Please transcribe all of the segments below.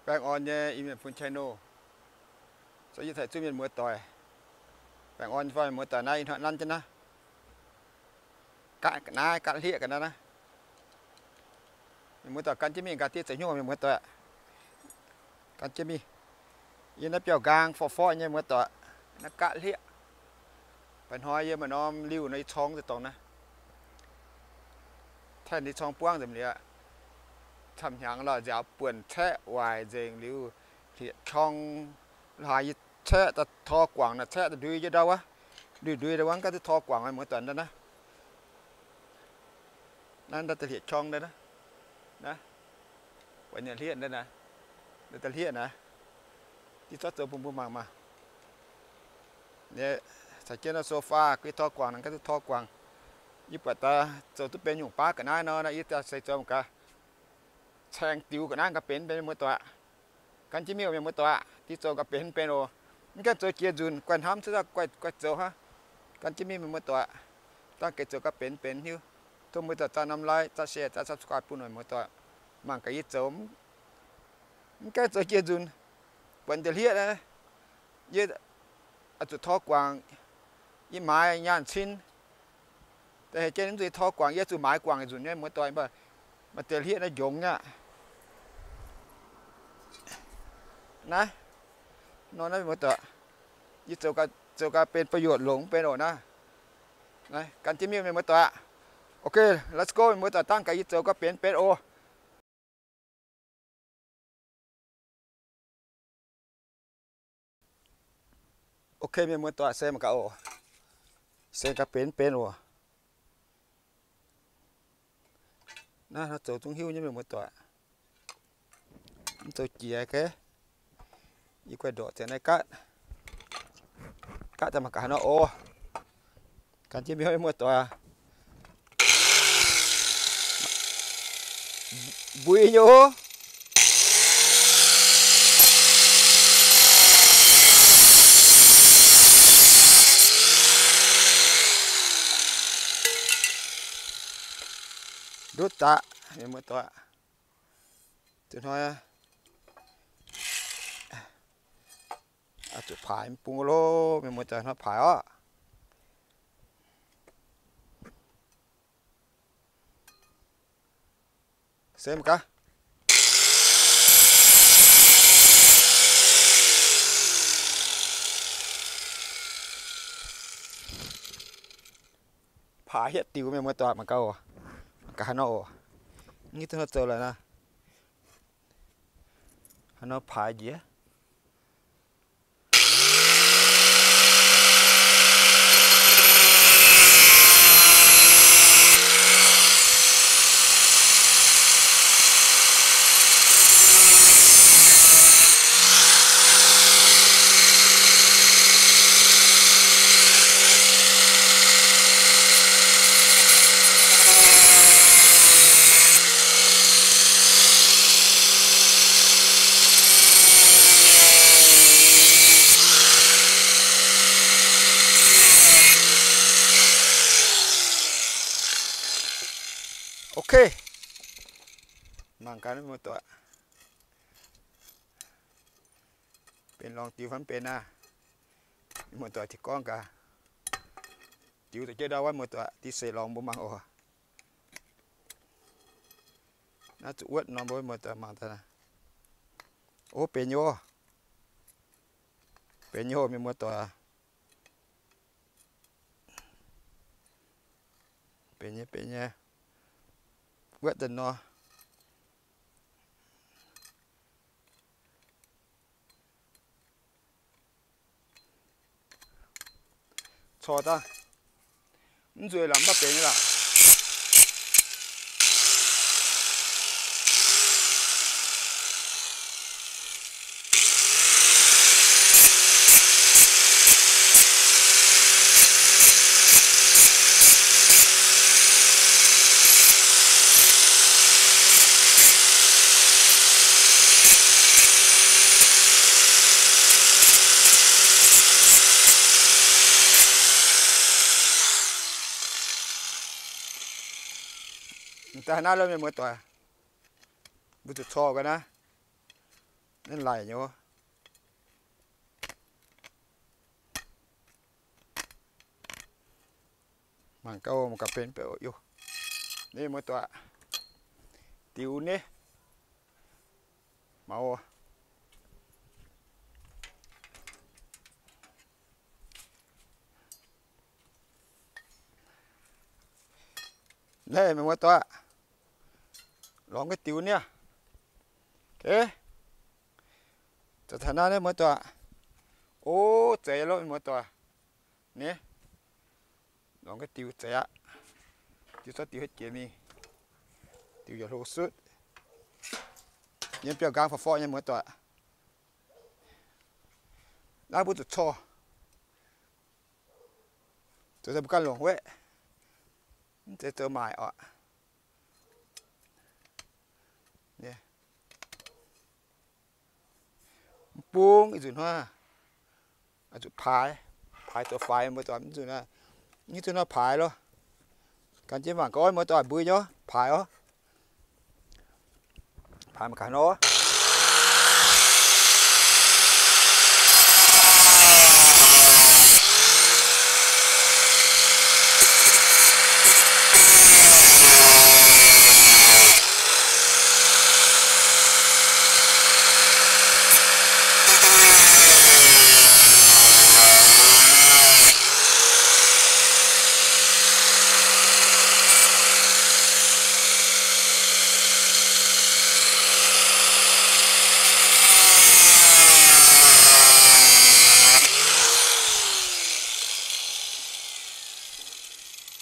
Baengh orn nyei Iu-Mienh Fun channel. Zoux yie taaih zuov mienh muoz doic. Baengh orn fai mienh muoz doic naaiv ih hnoi nanv jienv naaiv. Gaatv naaiv, gaatv hlieqv ga'naaiv naaiv. Mienh muoz doic gan jienv mingh gaax, diev zoux hnyouv mienh muoz doic. Gan jienv mingh. Yie naaiv biauv-nqaang forv-forv nyei muoz doic. Naaiv gaatv hlieqv. Mba'hnoi yie maaih norm liuh nor, yie corng deix dorngx naaiv. Tengx yie corng buangv nzengc liuz, camv hnyangx lorh nziaaux buonc caeqv waaic nzengc liuz, hlieqv corng. La'haaix yie caeqv daaih tor guangc naaic, caeqv daaih ndui jienv ndau wuov, ndui ndui ndau wuov, ganh duqv tor guangc mienh muoz doic naaiv. Naaiv daaih hlieqv corng naaiv, naaiv, buatc nyei hlieqv naaiv, daaih hlieqv naaiv. Div zorqv zoux bun mbuo mangc maah. Caux jienv nor sofa guei tor guangc, ganh duqv tor guangc. Yie buatc daaih zoux duqv benx nyungc baav ga'naaiv nor, naaiv yie daaih se zoux gaax, caeng diux ga'naaiv gaax benx benx mienh muoz doic. Gan jienv mingh oc mienh muoz doic, div zoux gaax benx benx oc. Mv gaengh zoux jiex nzunc, guaih hnamv cuotv guaih zoux hnangv. Gan jienv mingh mienh muoz doic, dangh geh zoux gaax benx benx hiuv. Tov mienh muoz doic zaah norm like, zaah share, zaah subscribe bun mienh muoz doic mangc gaax yie zoux. Mv gaengh zoux jiex nzunc, buatc deix hlieqv naaiv, yie oix zuqc tor guangc, yie maaiz nyaanh cin. Da'heix jienv mv zuqc tor guangc, yie zuqc maaiz guangc nzunc nyei muoz doic, maaih deix hlieqv naaiv njongx nyei aqv. Naaiv, nor naaiv mienh muoz doic, yie zoux gaax benx ประโยชน์ longc mv benx oc naaiv. Naaiv gan jienv mingh mienh muoz doic aqv. Ok, let's go mienh muoz doic, dangh gaax yie zoux gaax benx benx oc. Ok mienh muoz doic, se mangc gaax oc. Se gaax benx benx oc. Naaiv zoux zungv hiuv nyei mienh muoz doic. Mv zoux jiex ga'naaiv. Yie guaih ndorqc ziangx naaiv gaatv. Gaatv daaih mangc gaax haaix nor oc. Gan jienv mingh mienh muoz doic. Mbui nyei oc. Ndutv daqc mienh muoz doic. Duqv hnoi zuqc paaix mv bung loh mienh muoz doic, hnoi paaix orqc. Se mangc gaax. Paaix hietv diuh mienh muoz doic, mangc gaax oc. Mangc gaax haaix nor oc. Nitv duqv hnoi zoux laic naaiv. Haaix nor paaix njiec. Ok. Mangc gaax mienh muoz doic. Benx lorngx diux fai mv benx naaiv. Mienh muoz doic ziouc gorngv gaax. Diux da'jienv ndau wuov mienh muoz doic, div seix lorngx mbuo mangc oc. Naaiv zuqc wuotv nor mbuo mienh muoz doic mangc daaih. Ov, benx nyei oc. Benx nyei oc mienh muoz doic. Benx nyei, benx nyei. Wuotv daaih nor. Corc daaih. Mv nzueic lorqc, mv baac benx nyei lorqc. Daaih naaiv lo mienh muoz doic, mbuo zuqc corc ga'naaiv. Naaiv laic nyei wuov. Mangc gaax, mangc gaax benx beu. Naaiv muoz-doic, diux nyei. Maux. Naaiv mienh muoz-doic, lorz ga'diux niaa. Zoux taux naaiv, naaiv muoz-doic. O, zeiz loh mienh muoz-doic. Naaiv, lorz ga'diux zeiz aqv. Diux zorqv diux haaix jiex mingh. Diux yaac hlo sutv. Yiem biauv-nqaang forv-forv nyei muoz-doic. Naaiv mbuo zuqc corc. Zoux daaih mbuo ganh longc wuov. Mv zeiz zoux maaic oc. Mv bung ih nzunc hnoi, zuqc paaix, paaix zoux faix mbuo doic, mv nzunc hnoi, mv nzunc hnoi paaix loh. Gan jienv mangc gaax muoz-doic, mbui nyei paaix oc. Paaix mangc gaax nor.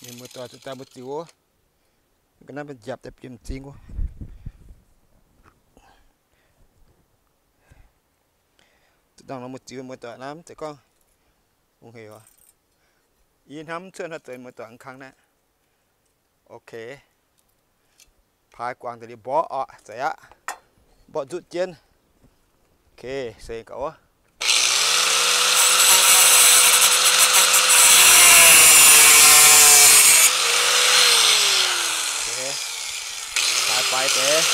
Mienh muoz-doic, zuqc daaih mbuo ziux wuov. Ga'naaiv mbuo nziaapc daaih bieqc m'zing wuov. Zuqc dangh nor mbuo ziux muoz-doic naaiv mv zeiz gorngv hungh hec oc. Yie hnamv cuotv hnoi zoux muoz-doic kang naaiv. Ok. Paaix guangc daaih liuz mborqv oc, zeiz aqv. Mborqv nzutv jienv. Ok, seix gaax wuov. Ok. Paaix faix deix.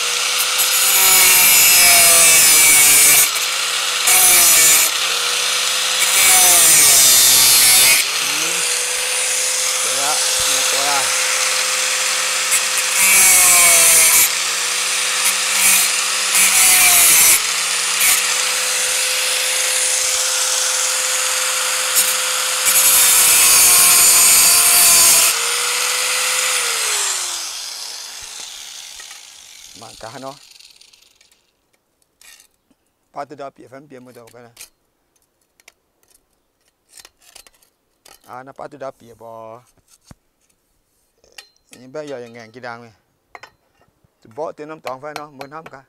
Mangc gaax haaix nor. Baav duqv ndau bieqc fai mv bieqc muoz-doic ga'naaiv. Aa, naaiv baav duqv ndau bieqc mbuo. Yie mbaeqv yaac ngaengc jiex ndaangc mingh. Zuqc mborqv deix norm dorngx fai nor, mbuo hnamv gaax.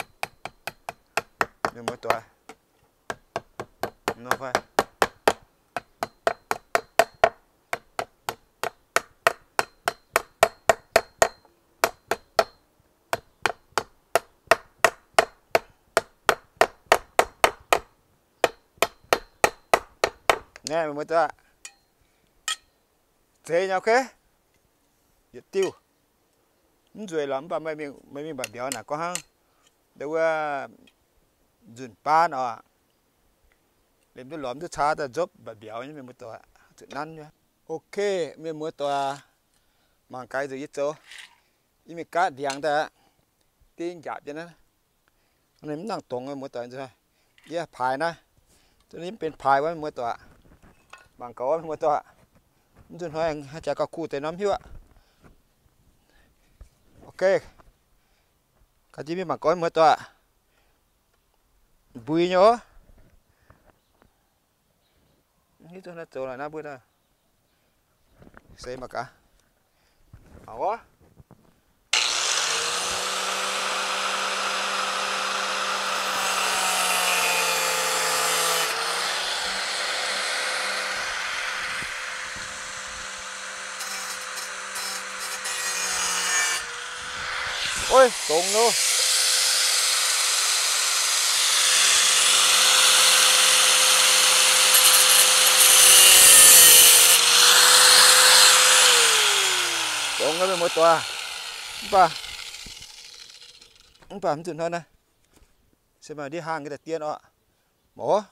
Mienh muoz-doic. Nor fai. Naaiv mienh muoz-doic, zeiz nyei, ok. Yietc diuh. Mv nzueic lorqc, mv baac meih mingh, meih mingh mba'biauz naaic gorngv hnangv, wuov nzunc baan oc. Liemh duqv lorz duqv caa daaih nzopv mba'biauz nyei, mienh muoz-doic, zuqc nanv nyei. Ok, mienh muoz-doic, mangc gaax nzunc yie zoux. Yie mingh gaatv ndiangx daaih, ding njaapc jienv naaiv. Ninh mv nangc dongz, muoz-doic, yie paaix naaiv, ninh mv benx paaix wuov, muoz-doic. Mangc gaax, muoz-doic, mv nzunc hnoi haaix jaax gauh kuh deix norm hiuv aqv. Ok, gaax jienv mingh mangc gaax, muoz-doic. Mbui nyei oc. Hiuv duqv naaiv zoux naaiv mbuo se mangc gaax. Mangc wuov. Oi, dongz loh. Dongz loh, mienh muoz-doic. Mv baac, mv baac mv zuqc hnoi naaiv. Se maaih ndiev hlang nyei daaih dien oc. Mouz.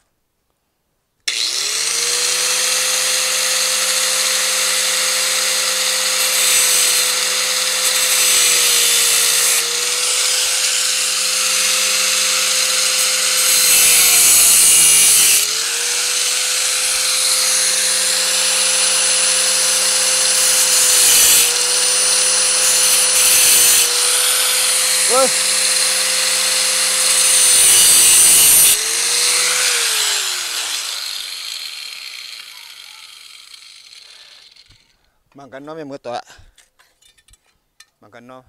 Mangc gaax nor, mienh muoz-doic. Mangc gaax nor.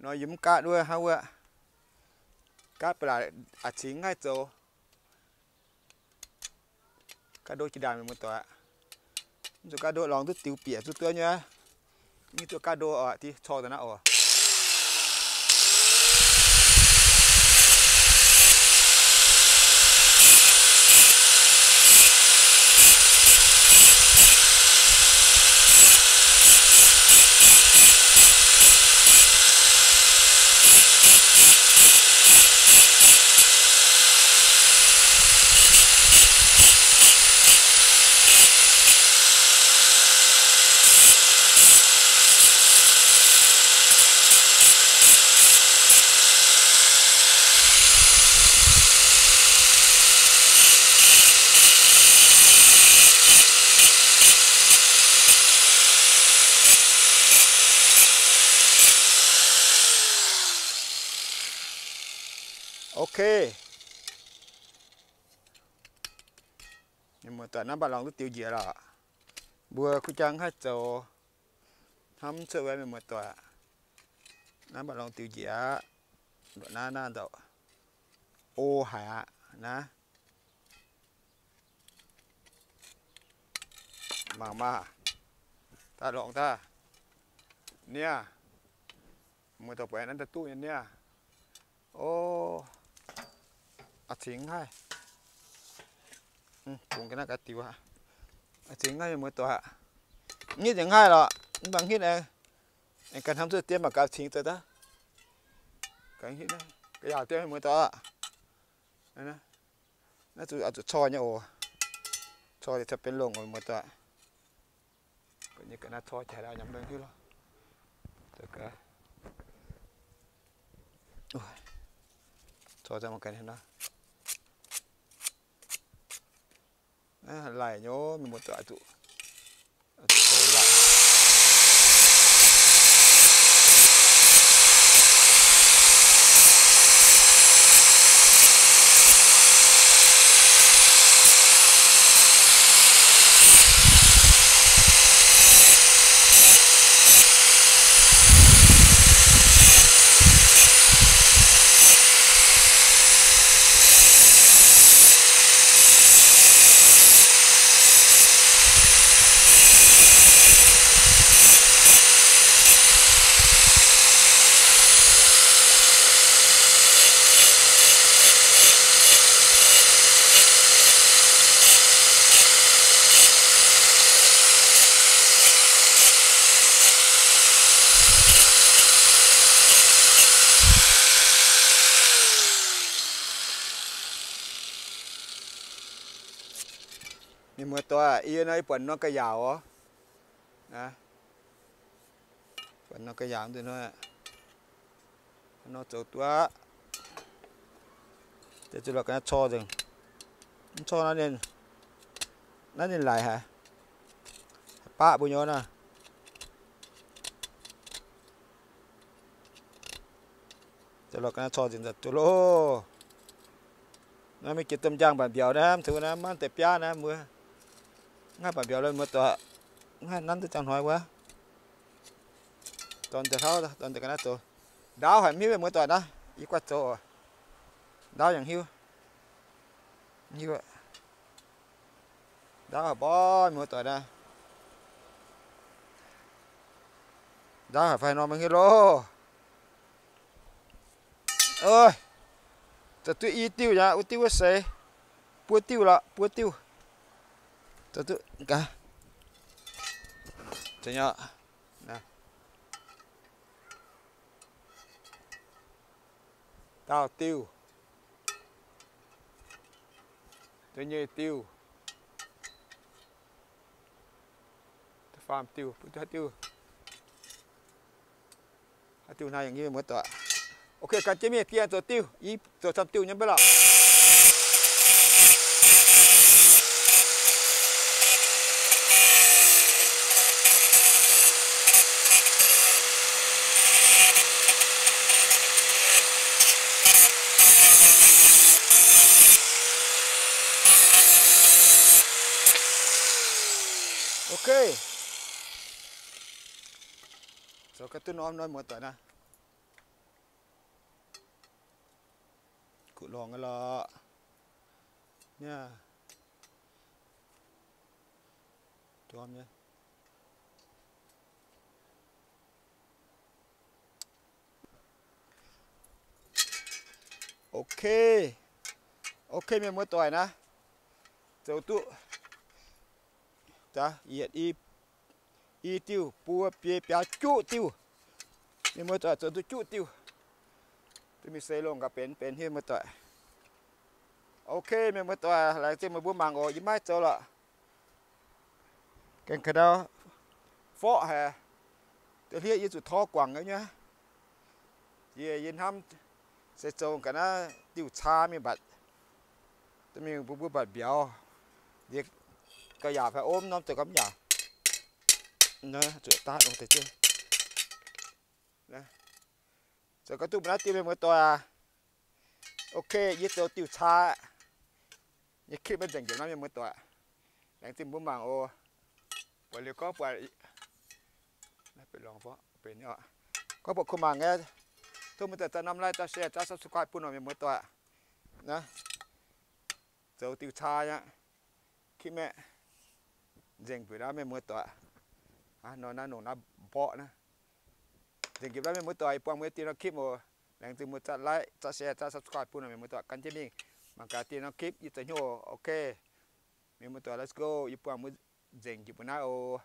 Nor yie mv gaatv wuov hnangv wuov. Gaatv ba'laqc a'cingx haih zoux. Gaatv ndo jiex ndaangc, mienh muoz-doic. Mv zuqc gaatv ndo lorngx duqv diux bieqc zuqc duqv nyei. Mv zuqc gaatv ndo oc, di corc daaih naaiv oc. Ok. Mienh muoz-doic, naaiv mv baac lorngx duqv diux njiec lorqc. Mbuo kuv jang haih zoux hnamv cuotv wuov, mienh muoz-doic. Naaiv mv baac lorngx diux njiec aqv. Nduqc naaiv naaiv ndau o haic aqv naaiv. Mangc maah! Daaih lorngx daaih. Niaa, muoz-doic, buatc naaiv daaih duqv nyei niaa. O, a'cingx haih. Bungx ga'naaiv gaax diux aqv. A'cingx haih, mienh muoz-doic. Hnitv zengc haih lorqc, mv baac hnitv aengx ganh hnamv cuotv dien mangc gaax cingx zoux daaih. Ga'hitv, ga'yaauc dien, mienh muoz-doic. Naaiv zuqc corc nyei oc. Corc liuz caux benx longc oc, mienh muoz-doic. Ga'naaiv corc jaax lauh nyei, mv hiuv lorqc. Corc mangc gaax nor. Laic nyei, mienh muoz-doic, zuqc zoux laic. Mienh muoz-doic, yie nor yie buatc nor ga'yaauc oc. Buatc nor ga'yaauc nor, nor zoux duqv. Deix zuqc lorqc ga'naaiv corc nzengc. Mv corc naaiv ninh, naaiv ninh laic haic. Baqv mbuo nyei naaiv. Zoux lorqc ga'naaiv corc nzengc nzengc duqv loh. Naaiv mingh jiex domh njang mbaac mbiauz naaiv, mv tengx naaiv maiv deix biaav naaiv mbuo. Mv haih mbaac mbiauz lo muoz-doic, mv haih nanv duqv ziangh hnoi wuov. Dorn deix hlauv, dorn deix ga'naaiv zoux. Ndaauv haic mv hiuv muoz-doic naaiv, yie guaih zoux oc. Ndaauv yaac hiuv. Hiuv. Ndaauv haic mborqv muoz-doic naaiv. Ndaauv haic fai nor maiv hiuv loh. Zoux duqv i diuh yaac wuov diuh wuov seix. Buo diuh lorqc, buo diuh. Zoux duqv gaax. Daauh diuh. Da'nyeic diuh. Da'faam diuh, bun haaix diuh? Haaix diuh naaiv yaac nyei muoz-doic. Ok, gan jienv mingh, dieh zoux diuh, i zoux camv diuh nyei mv baac lorqc. Ok. Zoux ga'duqv norm nor muoz-doic naaiv. Kuv longx lorqc. Niaa. Ndorm nyei. Ok. Ok, mienh muoz-doic naaiv. Zoux duqv, yietc, i, i diuh, buo, biei, biaa, juqv diuh. Mienh muoz-doic, zoux duqv juqv diuh. Duqv mingh seix longc gaax benx benx hiuv muoz-doic. Ok, mienh muoz-doic, laengz zingh meih mbuo mangc oc. Yie maiv zoux lorqc. Gaengh ka'ndau forqv haic. Da'hlieqv yie zuqc tor guangc nyei. Yie, yie hnamv se zoux ga'naaiv diuh caa mingh mbatc, duqv mingh mbuo mbuo mbatc mbiauz. Yie ga'yaauc fai om norm zoux ga'mv yaac zuqc daaih longc deix jienv. Zoux ga'duqv mbuo naaiv diuh mienh muoz-doic aac. Ok, yie zoux diuh caa nyei clip maiv nzengc njiec naaiv mienh muoz-doic. Laengz zingh mbuo mangc oc. Buatc liuz gorngv buatc, gorngv buatc kuh mangc nyei, tov mienh muoz-doic zaqc norm like, zaqc share, zaqc subscribe bun oc mienh muoz-doic. Naaiv zoux diuh caa nyei clip maeqv nzengc mbuo naaiv mienh muoz-doic. Nor naaiv nongc naaiv mborqv naaiv. Nzengc mbuo naaiv mienh muoz-doic, yie buangh mbuo dieh norm clip oc. Laengz zingh mbuo zaqc like, zaqc share, zaqc subscribe bun oc mienh muoz-doic. Gan jienv mingh mangc gaax dieh norm clip yie zoux hnyouv oc. Ok, mienh muoz-doic, let's go. Yie buangh mbuo nzengc mbuo naaiv oc.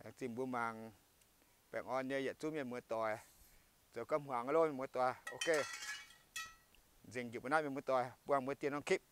Laengz zingh mbuo mangc. Baengh orn nyei yietc zungv mienh muoz-doic. Zoux ga'hmuangx loh mienh muoz-doic. Ok, nzengc mbuo naaiv mienh muoz-doic, buangh mbuo dieh norm clip.